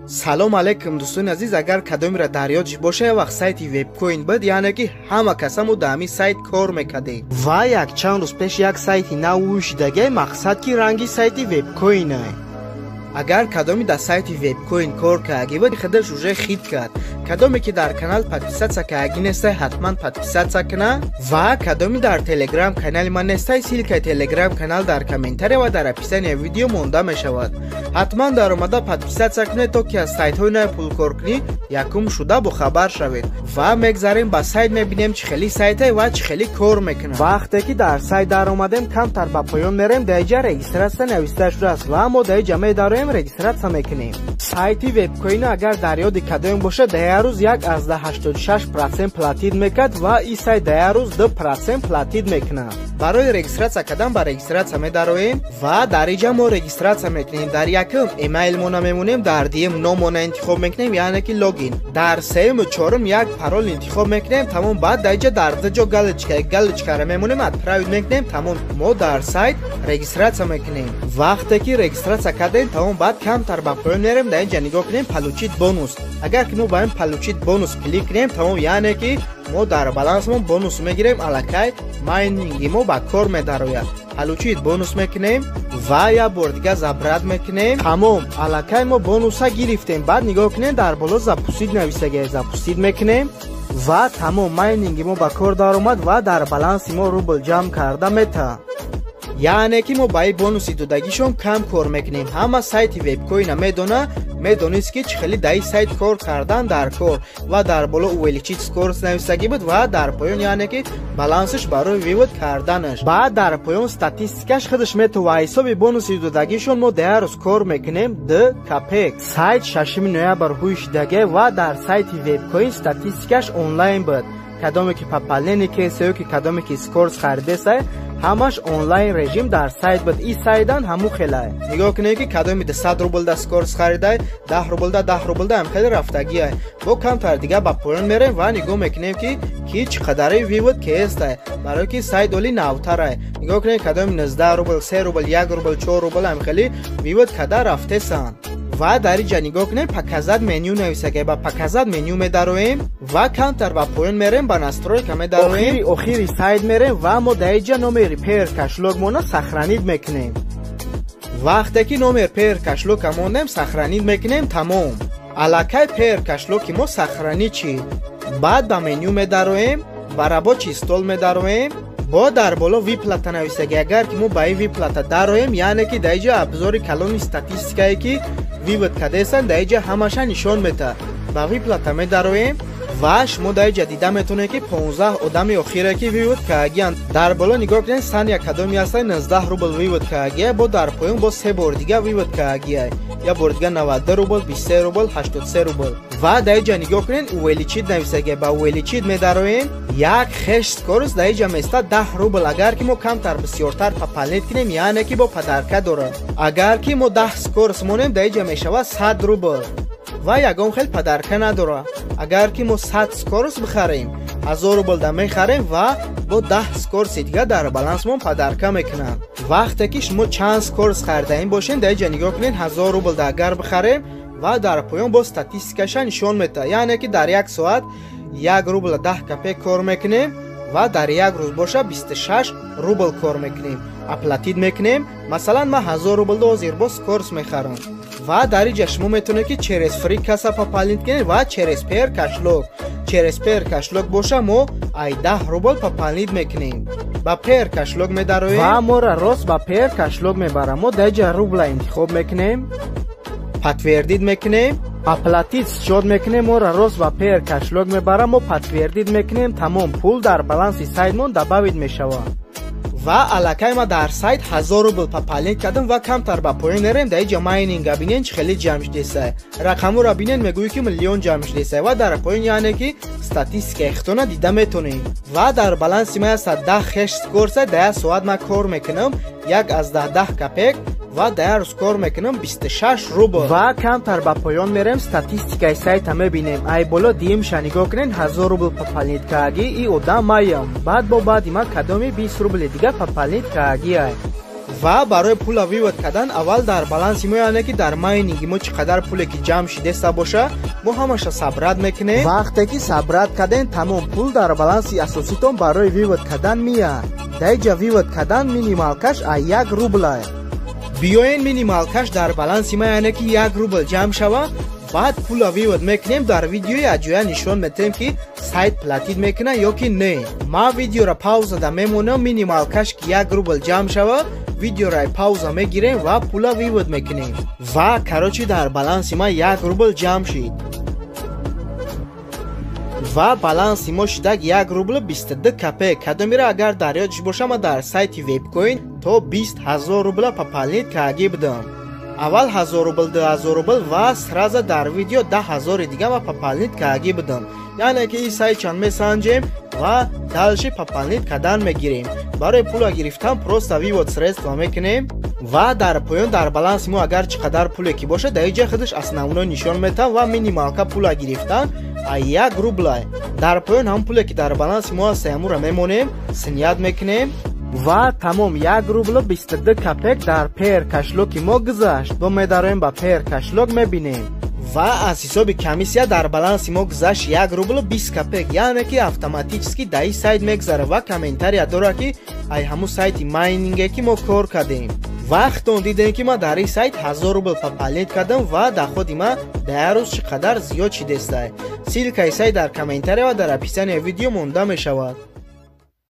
Салом алейкум, дӯстони азиз. Агар кадомеро дар ёдш боша, як вақт сайти Вебкоин буд, яъне ки ҳама касамо дар ҳамин сайт кор мекардем. Ва якчанд рӯз пеш як сайти нав шидагиай, мақсад ки ранги сайти Вебкоинай. Агар кадоме дар сайти Вебкоин кор кардаги буд, худаш уже хит кард. Кадоме ки дар канал подписаться кардаги нестай, ҳатман подписаться куна. Ва кадоме дар телеграм канали ман нестай, ссылкаи телеграм канал дар комментария ва дар описания видео монда мешавад. Ҳатман даромада подписаться кунед, то ки аз сайтҳои нави пулкоркунӣ якум шуда бохабар шавед. Ва мегзарем ба сайт, мебинем, чӣ хели сайтай ва чӣ хели кор мекунад. Вақте ки дар сайт даромадем, камтар ба поён мерем, дар иҷа регистрация нависта шудааст ва мо дар иҷа медароем, регистрация мекунем. Сайти Вебкоина агар дар ёди кадоем бошад, дар як рӯз 1,86% платить мекард ва ин сайт дар як рӯз 2% платить мекунад. Барои регистрация кардан ба регистрация медароем ва дар иҷа мо регистрация мекунем. Дар якум эмайлмона мемонем, дар дуюм номона интихоб мекунем, яъне ки логин, дар сеюму чорум як парол интихоб мекунем, тамом. Баъд дар иҷа дар ду ҷо галочка, галочкаро мемонем, отправить мекунем, тамом. Мо дар сайт регистрация мекунем. Вақте ки регистрация кардем, тамом, баъд камтар ба поён мерем, дар инҷа нигоҳ кунем, получить бонус. Агар ки мо ба ин получить бонус клик кунем, тамом, яъне ки мо дар балансмон бонус мегирем, аллакай майнинги мо ба кор медарояд. Получить бонус мекунем ва як бор дига забрать мекунем, тамом, аллакай мо бонуса гирифтем. Баъд нигоҳ кунем, дар боло запустить нависагия, запустить мекунем ва тамом, майнинги мо ба кор даромад ва дар баланси мо рубл ҷамъ карда мета. Яъне ки мо ба ин бонуси додагишон кам кор мекунем. Ҳама сайти Вебкоина медона, медонист, ки чӣ хели дар ин сайт кор кардан дар кор. Ва дар боло увеличить скорость нависагӣ буд ва дар поён, яъне ки балансаш барои вывод карданаш. Баъд дар поён статистикаш худаш метова. Ҳисоби бонуси додагишон мо дар як рӯз кор мекунем 2 копеек. Сайт 6 ноябр ҳуй шидагӣ ва дар сайти Вебкоин статистикаш онлайн буд. Кадоме ки пополнение кесаю, ки кадоме ки скорость харидесай, ҳамаш онлайн режим дар сайт буд. И сайдан ҳаму хелай. Нигоҳ кунед, ки кадоми 100 рублда скорость харидай, 10 рублда, 10 рублда, ҳам хеле рафтагиай. Бо камтар дига ба поён мерем ва нигоҳ мекунем, ки чӣ қадари вывод кестай, барое ки сайт оли навтарай. Нигоҳ кунед, кадоми 19 рубл, 3 рубл, 1 рубл, 4 рубл, ҳам хеле вывод када рафтесанд. Ва дар инҷа нигоҳ кунем, показать меню нависагай, ба показать меню медароем ва камтар ба поён мерем, ба настройка медароем. Охири сайт мерем ва мо дар инҷа номери Payeer кошелёк мона сохранить мекунем. Вақте ки номер Payeer кошелёка мондем, сохранить мекунем, тамом, аллакай Payeer кошелёки мо сохранить шид. Баъд ба меню медароем, ба рабочий стол медароем, бо дар боло выплата нависаги. Агар ки мо ба ин выплата дароем, яъне ки дар инҷа обзори калони статистикае, ки вывод кардесанд, дар инҷа ҳамаша нишон медиҳад. Ба выплата медароем ва шумо дар инҷа дида метавонед, ки 15 одами охире, ки вывод кардагиянд. Дар боло нигоҳ кунед, Сания кадоми ҳастанд, 19 рубл вывод кардагия. Бо дар поён бо се бор дига вывод кардагия, як бор дига 92 рубл, 23 рубл, 83 рубл. Ва дар инҷа нигоҳ кунед, увеличить нависагия, ба увеличить медароем. Як хеш скорость дар инҷа места 10 рубл. Агар ки мо камтар бисёртар пополнить кунем, яъне ки бо подарка дорад. Агар ки мо 10 скорость монем, дар инҷа мешавад 100 рубл ва ягон хел подарка надорад. Агар ки мо 100 скорость бихарем, 1000 рубл да мехарем ва бо 10 скорости дига дар балансмон подарка мекунанд. Вақте ки шумо чанд скорость харидаин бошед, дар инҷа нигоҳ кунед, 1000 рубл да агар бихарем, ва дар поён бо статистикаша нишон медиҳад, яъне ки дар як соат 1 рубла 10 копеек кор мекунем ва дар як рӯз боша 26 рубл кор мекунем. Оплатить мекунем. Масалан, ман 1000 рубл ҳозир бо скорость мехарам. Ва дар инҷа шумо метавонед, ки через фрикасса пополнить кунед ва через Payeer кошелёк. Через Payeer кошелёк боша, мо ай 10 рубл пополнить мекунем. Ба Payeer кошелёк медароем ва моро рост ба Payeer кошелёк мебарам. Мо дар инҷа рубла интихоб мекунем, подтвердить мекунем, оплатить счёт мекунем, моро рост ба Payeer кошелёк мебарам. Мо подтвердить мекунем, тамом, пул дар баланси сайтмон добавить мешавад. Ва аллакай ма дар сайт 1000 рубл пополнить кардам. Ва камтар ба поён мерем, дар инҷа майнинга бинен, чӣ хеле ҷамъ шудесай. Рақамҳоро бинен, мегӯӣ, ки миллион ҷамъ шудесай. Ва дар поён, яъне ки статистикаи хитона дида метонем. Ва дар баланси ма ҳастад 10 хеш скорость. Дар як соат ман кор мекунам 1,10 копеек ва дар як рӯз кор мекунам 26 рубл. Ва камтар ба поён мерем, статистикаи сайта мебинем. Ай боло диимша нигоҳ кунед, 1000 рубл пополнить кардагӣ и одам маям. Баъд бо баъди ман кадоми 20 рубли дига пополнить кардагиай. Ва барои пула вывод кардан аввал дар баланси мо, яъне ки дар майнинги мо чӣ қадар пуле ки ҷамъ шидеста боша, мо ҳамаша собрать мекунем. Вақте ки собрать кардем, тамом, пул дар баланси асоситон барои вывод кардан меяд. Даиҷа вывод кардан минималкаш а 1 рублай. Биёен, минималкаш дар баланси ма, яъне ки 1 рубл ҷамъ шава, баъд пула вывод мекунем. Дар видеои аҷоя нишон метаҳем, ки сайт платить мекунад ё ки не. Ман видеоро паузада мемонам. Минималкаш ки 1 рубл ҷамъ шава, видеоро пауза мегирем ва пула вывод мекунем. Ва, короче, дар баланси ма 1 рубл ҷамъ шид ва баланси мо шидак 1 рубл 22 копеек. Кадомира агар дар ёдш боша, ма дар сайти Вебкоин то 20 000 рубла пополнить кардагӣ будам. Аввал 1000 рубл, 2000 рубл ва сразу дар видео 10 000-и дига ма пополнить кардагӣ будам. Яъне ки ин сайт чанд месанҷем ва дальше пополнить кардан мегирем. Барои пула гирифтан просто вывод средства мекунем ва дар поён дар баланси мо агар чӣ қадар пуле ки бошад, дар иҷа худаш основной нишон метаҳад. Ва минималка пула гирифтан а 1 рублай. Дар поён ҳам пуле ки дар баланси мо ҳаст, ҳамура мемонем, снять мекунем ва тамом, 1 рублу 22 копеек дар Payeer кошелёки мо гузашт. Бо медароем ба Payeer кошелёк, мебинем ва аз ҳисоби комиссия дар баланси мо гузашт 1 рублу 20 копеек. Яъне ки автоматически дар ин сайт мегузарад ва комментария дорад, ки ай ҳамун сайти майнинге ки мо кор кардем. Вақтон дидем, ки ман дар ин сайт 1000 рубл пополнить кардам ва доходи ман дар як рӯз чӣ қадар зиёд шидестай. Ссылкаи сайт дар комментария ва дар описанияи видео монда мешавад.